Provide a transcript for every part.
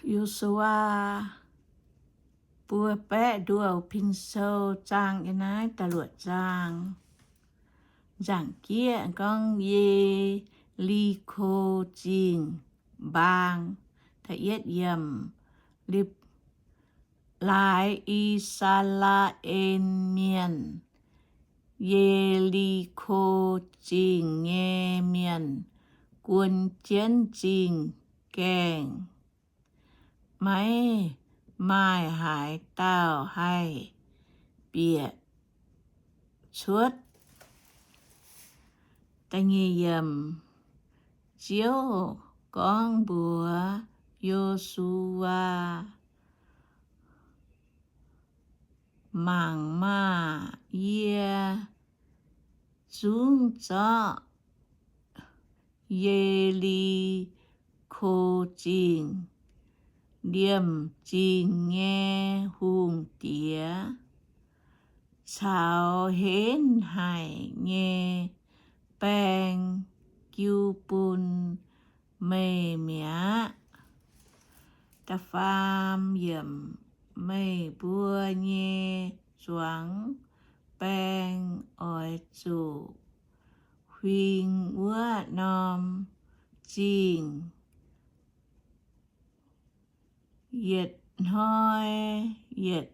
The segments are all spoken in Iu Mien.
Yo^su^waa buo baeqv nduov pin sou zaang yiem naaiv da'luoqc zaang. Nzaangc jieqv gorngv Ye^li^ko Zingh mbaang. Da'yietv yiemc, laaix I^saa^laa^en Mienh, Ye^li^ko Zingh nyei mienh guon jienv zingh gaengh, maiv maaih haaix dauh haih bieqc cuotv. Ziouv gorngv mbuox Yo^su^waa, Mangc maah! Yie zungv zorqv Ye^li^ko Zingh liemh zingh nyei hungh diex caux henv haic nyei baeng jiu bun meih mi'aqv. Da'faam yiemc, meih mbuo nyei zuangx baeng oix zuqc huing wuov norm zingh. Yietc hnoi yietc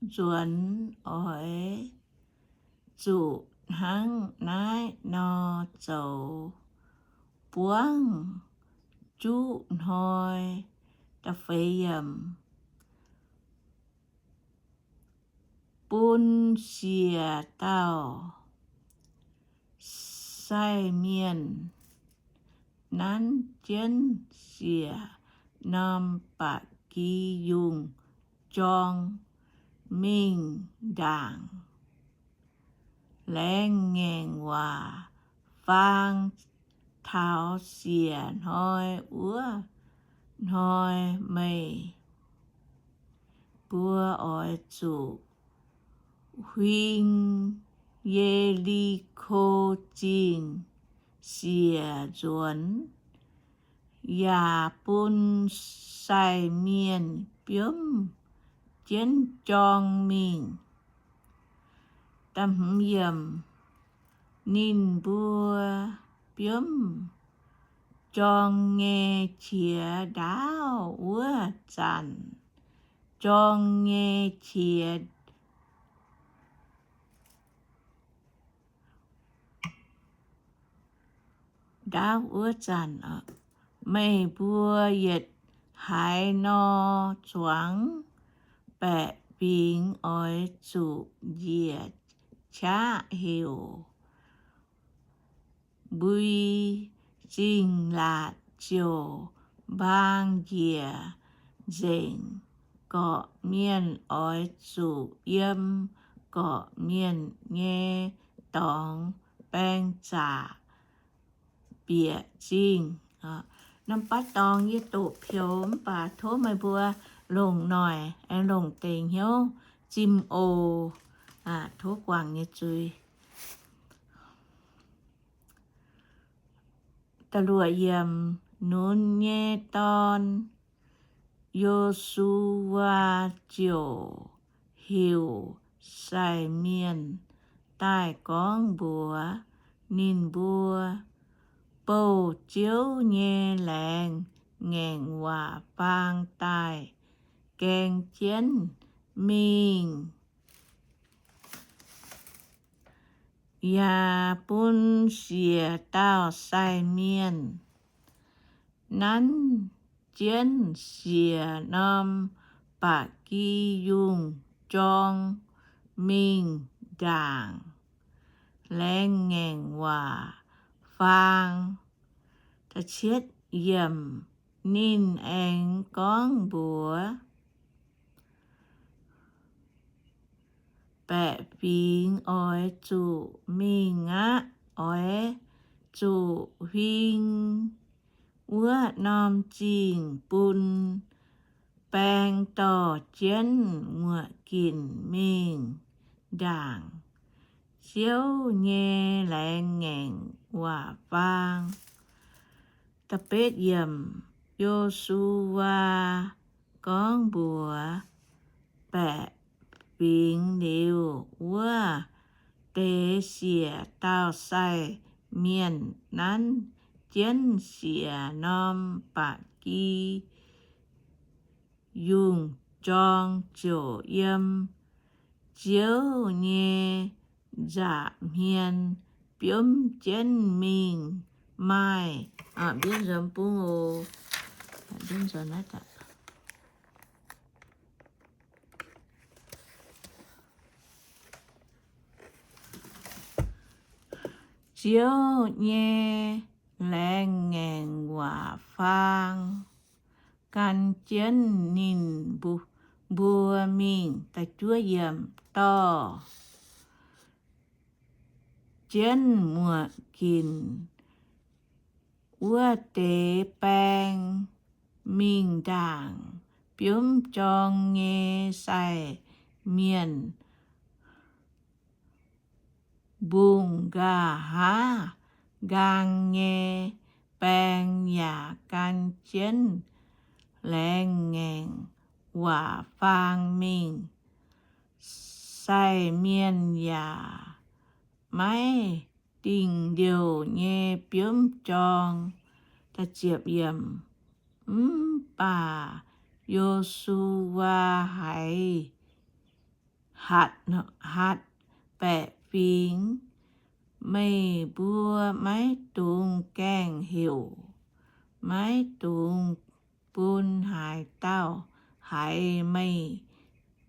nzuonx oix zuqc hnangv naaiv nor zoux, buangv juqv hnoi. Bun siec dauh sai mienh nanv jienv siec norm ba'gi yungh jorng mingh ndaangc. Laengz ngaengc waac faang taux siec hnoi wuov hnoi meih mbuo oix zuqc huing Ye^li^ko Zingh siec nzuonx, yaac bun sai mienh biomv jienv jorng mingh. Ninh mbuo biomv jorng nyei qiex ndaauv wuov zanc, jorng nyei qiex ndaauv wuov zanc, meih mbuo yietc haaix nor zuangx baeqc fingx oix zuqc njiec qaqv heuc mbui zingh laatc ziouc mbaang njiec nzengc. Gorqv-mienh oix zuqc yiem gorqv-mienh nyei dorngx baeng zaqc bieqc zingh. Norm baav dorngx yie doqc pioux mv baac tov meih mbuo longc noic, aengx longc deix hnyouv zimh oc. Tov guangc nyei zuiz. Da'luoqc yiemc, Nun nyei dorn, Yo^su^waa, ziouc heuc sai mienh daaih gorngv mbuox ninh mbuo, Bouh Ziouv nyei laengz ngaengc waac faang daaih gaeng jienv mingh, yaac bun siec dauh sai mienh nanv jienv siec norm ba'gi yungh jorng mingh ndaangc laengz ngaengc waac faang. Ninh aengx gorngv mbuox, Baeqc fingx oix zuqc mingh aqv. Oix zuqc huing wuov norm zingh bun baeng dorh jienv nguoqc-ginc mingh ndaangc Ziouv nyei laengz ngaengc waac faang. Yo^su^waa gorngv mbuox baeqc fingx liuz wuov deix siec dauh sai mienh, Nanv jienv siec norm ba'gi yungh jorng ziouc yiem Ziouv nyei nza'hmien biomv jienv mingh maaih. Ziouv nyei laengz ngaengc waac faang gan jienv ninh mbuo mingh. Dorh jienv muotc ginc wuov deix baeng mingh ndaangc biomv jorng nyei sai mienh, mbungh nqa'haav nqaang nyei baeng yaac gan jienv laengz ngaengc waac faang mingh. Sai mienh yaac maiv dingh liouh nyei biomv jorng. Mv baac Yo^su^waa haiz hatc baeqc fingx, Meih mbuo maiv dungx gaengh heuc, maiv dungx bun haaix dauh haiz meih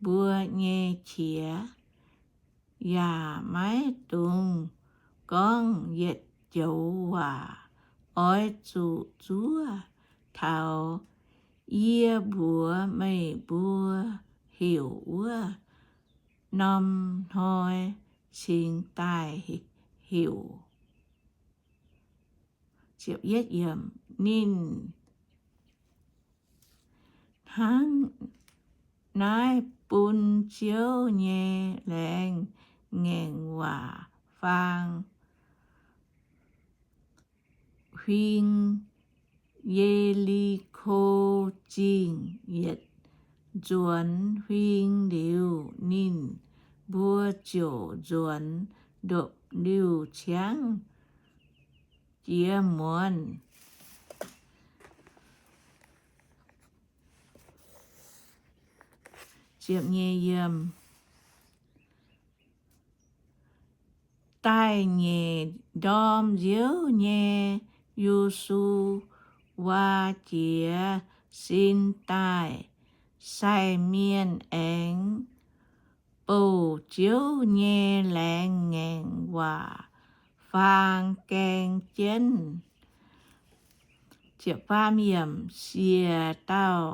mbuo nyei qiex, yaac maiv dungx gorngv yietc joux waac. Oix zuqc zuov taux yie mbuox meih mbuo heuc wuov norm hnoi cingx daaih heuc. Ninh hnangv naaiv bun Ziouv nyei laengz ngaengc waac faang. Huing Ye^li^ko Zingh yietc nzuonx huing liuz, ninh mbuo ziouc nzuonx ndopv-liuh ciangv jiex muonz. Daaih nyeic ndorm nziouv nyei, Yo^su^waa jiez sin daaih, sai mienh aengx bouc Ziouv nyei laengz ngaengc waac faang gaeng jienv. Siec dauh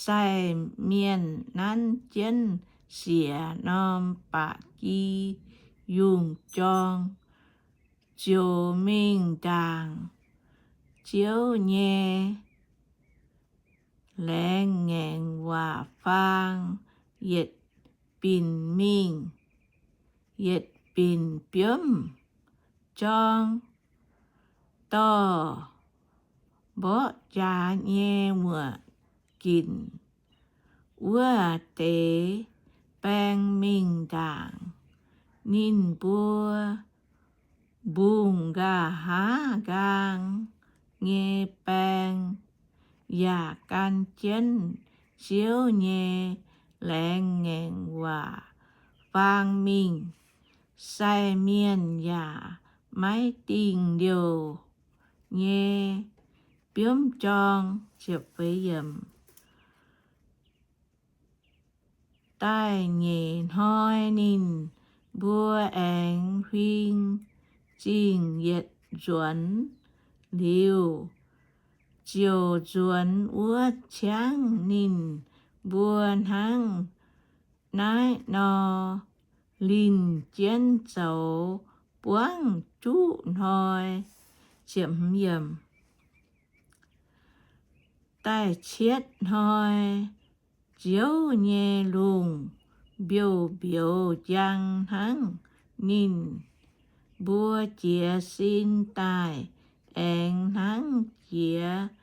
sai mienh nanv jienv siec norm ba'gi yungh jorng, ziouc mingh ndaangc Ziouv nyei laengz ngaengc waac faang, yietc binc mingh, yietc binc biomv jorng, dorh mborqv jaax nyei muotc ginc wuov deix baeng mingh ndaangc. Ninh mbuo mbungh nqa'haav nqaang nyei baeng yaac gan jienv Ziouv nyei laengz ngaengc waac faang mingh. Sai mienh yaac maiv dingh liouh nyei biomv jorng. Da'nyeic hnoi ninh mbuo aengx huing zingh yietc nzuonx liuz, ziouc nzuonx wuov ciangv ninh mbuo hnangv naaiv nor linh jienv zoux buangv juqv hnoi. Da'cietv hnoi, Ziouv nyei lungh mbiouh mbiouz njang hnangv ninh mbuo jiez sin daaih, aengx hnangv jiex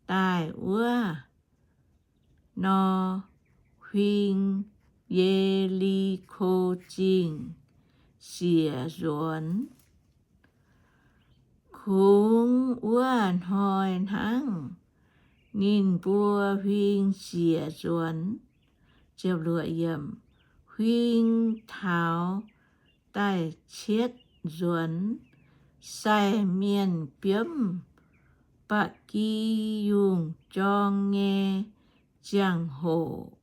daaih wuov nor, huing Ye^li^ko Zingh siec nzuonx. Kungx wuov hnoi hnangv, ninh mbuo huing siec nzuonx. Huing taux da'cietv nzuonx, sai mienh biomv ba'gi yungh jorng nyei ziangh hoc,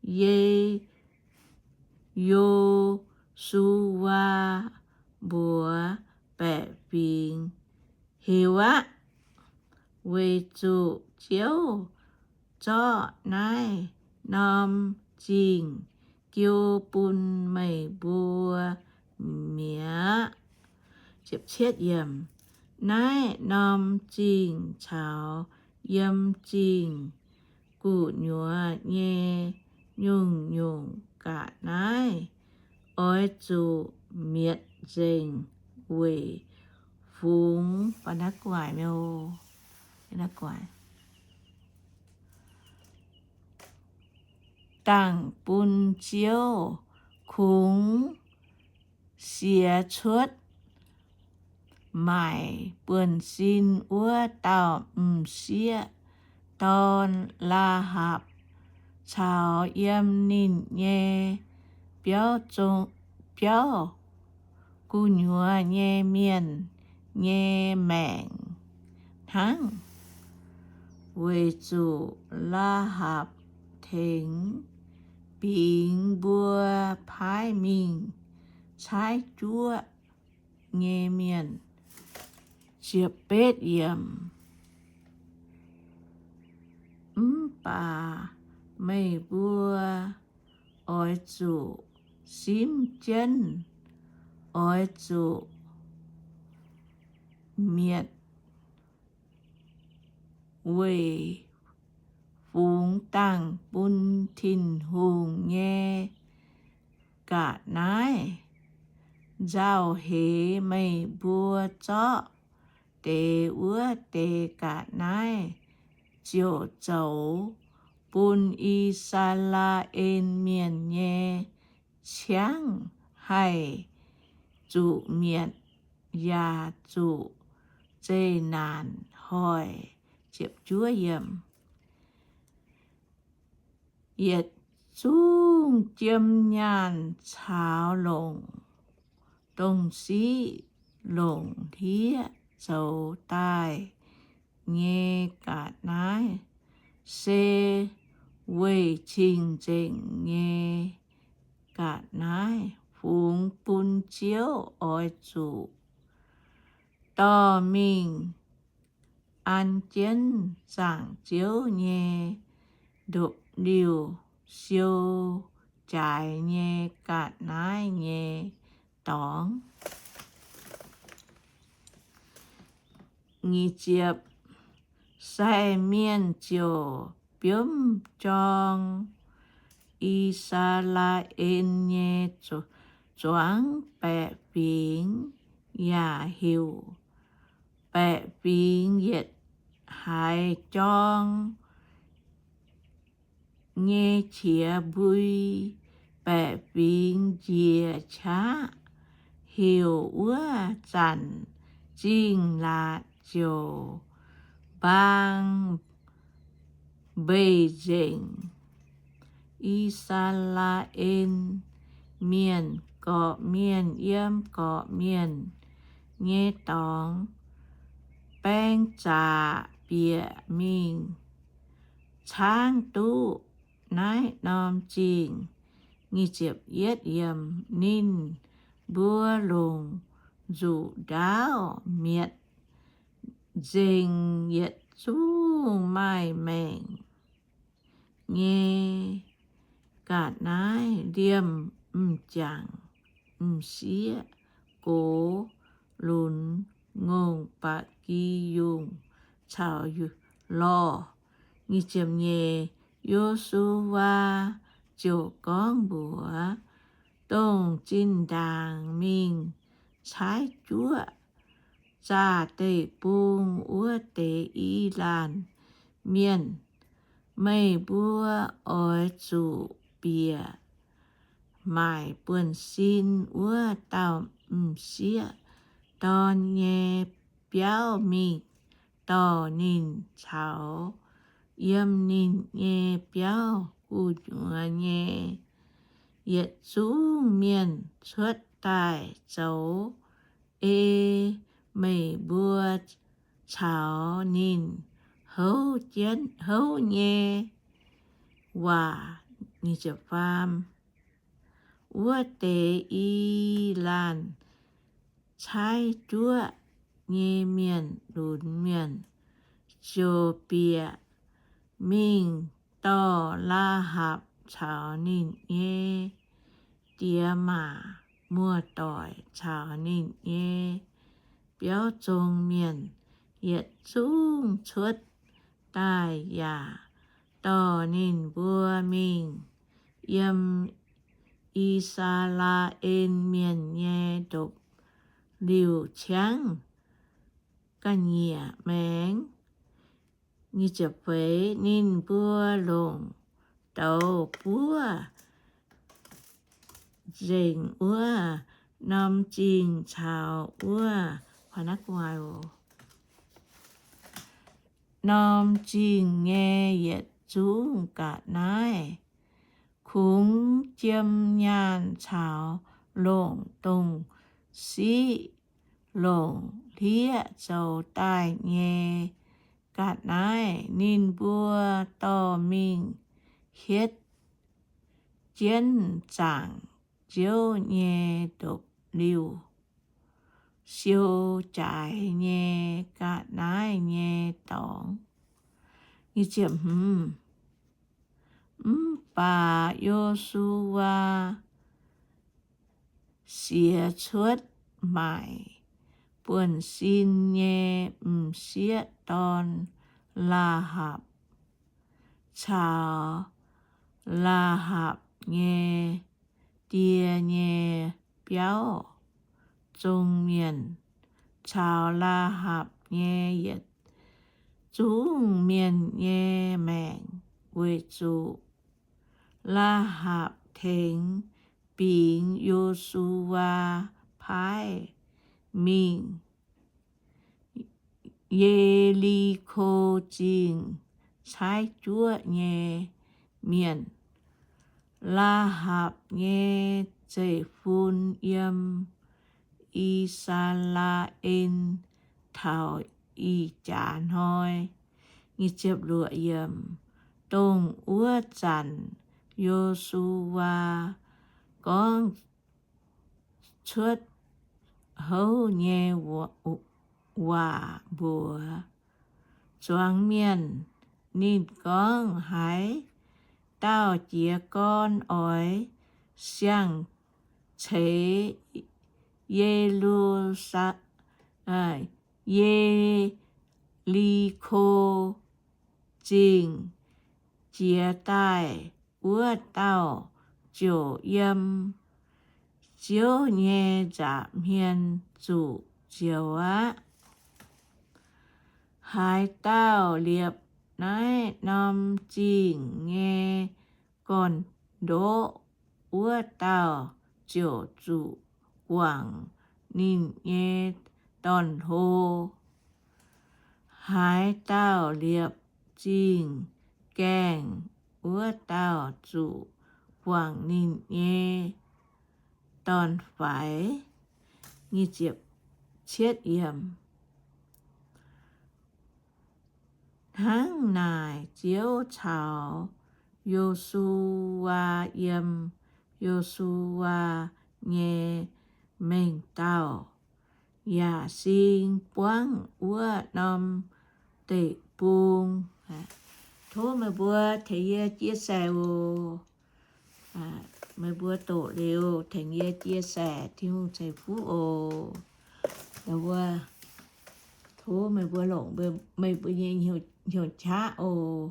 Ye, Yo^su^waa mbuox baeqc fingx, Heuc aqv, weic zuqc Ziouv zorqv naaiv norm zingh jiu bun meih mbuo mi'aqv. Naaiv norm zingh caux yiem zingh gu'nyuoz nyei nyungc-nyungc ga'naaiv oix zuqc mietc nzengc weic fungx dangh bun Ziouv. Kungx siec cuotv maaic buonv-sin wuov dauh m'sieqv dorn, Laa^hapc, caux yiem ninh nyei biauv, biauv gu'nyuoz nyei mienh nyei maengc hnangv, weic zuqc Laa^hapc tengx bingx mbuo paaiv mingh caaiv juoqv nyei mienh. Mv baac meih mbuo oix zuqc simv jienv, oix zuqc mietc weic fungx dangh bun Tin-Hungh nyei ga'naaiv. Nzauh heix meih mbuo zorqv deix wuov deix ga'naaiv ziouc zoux bun I^saa^laa^en Mienh nyei ciangv haih zuqc mietc, yaac zuqc zeqc naanc hoic. Yietc zungv jiem nyaanh caux longc dongh siqv longc hlieqv zoux daaih nyei ga'naaiv se weih cing-nzengc nyei ga'naaiv. Fungx bun Ziouv oix zuqc dorh mingh an jienv zaangc Ziouv nyei ndopv-liuh siou jaaix nyei ga'naaiv nyei dorngx. Sai mienh ziouc biomv jorng I^saa^laa^en nyei zuangx baeqc fingx yaac heuc baeqc fingx yietc haiz jorng nyei qiex mbui. Baeqc fingx njiec qaqv heuc wuov zanc zingh laatc ziouc mbaang mbeix nzengc. I^saa^laa^en Mienh gorqv-mienh yiem gorqv-mienh nyei dorngx baeng zaqc bieqc mingh caangv duqv naaiv norm zingh. Ninh mbuo longc nzuqc ndaauv mietc nzengc yietc zungv maaih maengc nyei ga'naaiv, liemh m'jangc, m'sieqv, gox, lunx, ngongh, ba'gi yungh caux lorh. Yo^su^waa ziouc gorngv mbuox dongh zinh ndaangc mingh caaiv juoqv zaah deic-bung wuov deix i laanh mienh, meih mbuo oix zuqc bieqc maaic buonv-sin wuov dauh m'sieqv dorn nyei biauv mingh dorh ninh caux yiem ninh nyei biauv gu'nyuoz nyei yietc zungv mienh cuotv daaih zoux ei meih mbuo caux ninh houv jienv, houv nyei waac. Wuov deix i laanh caaiv juoqv nyei mienh lunx mienh ziouc bieqc mingh dorh Laa^hapc caux ninh nyei diex maac muoz-doic caux ninh nyei biauv zong mienh yietc zungv cuotv daaih yaac dorh ninh mbuo mingh yiem I^saa^laa^en Mienh nyei ndopv-liuh ciangv ga'nyiec maengx. Ninh mbuo longc douz buov nzengc wuov norm zingh caux wuov norm zingh nyei yietc zungv ga'naaiv, kungx jiem nyaanh caux longc dongh siqv longc hlieqv zoux daaih nyei ga'naaiv. Ninh mbuo dorh mingh hietv jienv zaangc Ziouv nyei ndopv-liuh, siou jaaix nyei ga'naaiv nyei dorngx. Mv baac Yo^su^waa siex cuotv maaic buonv-sin nyei m'sieqv dorn, Laa^hapc, caux Laa^hapc nyei die nyei biauv zong mienh, caux Laa^hapc nyei yietc zungv mienh nyei maengc, weic zuqc Laa^hapc tengx bingx Yo^su^waa paaiv mingh Ye^li^ko Zingh caaiv juoqv nyei mienh. Laa^hapc nyei zeiv-fun yiem I^saa^laa^en taux ih jaax hnoi. Dongh wuov zanc Yo^su^waa gorngv cuotv houv nyei waac mbuox zuangx mienh. Ninh gorngv, Haaix dauh jiez gorn oix siang-ceix Ye^lu^saa, Ye^li^ko Zingh jiez daaih, wuov dauh ziouc yiem Ziouv nyei nza'hmien zuqc zioux aqv. Haaix dauh liepc naaiv norm zingh nyei gorn-ndoqv, wuov dauh ziouc zuqc guangc ninh nyei dorn-hlo. Haaix dauh liepc zingh gaengh, wuov dauh zuqc guangc ninh nyei dorn-faix. Hnangv naaic, Ziouv caux Yo^su^waa yiem Yo^su^waa nyei mengh dauh yaac sing buangv wuov norm deic-bung. Tov meih mbuo tengx yie chia sẻ oc. Meih mbuo doqc liuz tengx yie chia sẻ Tin-Hungh ceix fuqv oc. Tov meih mbuo longc meih mbuo nyei hnyouv qaqv oc.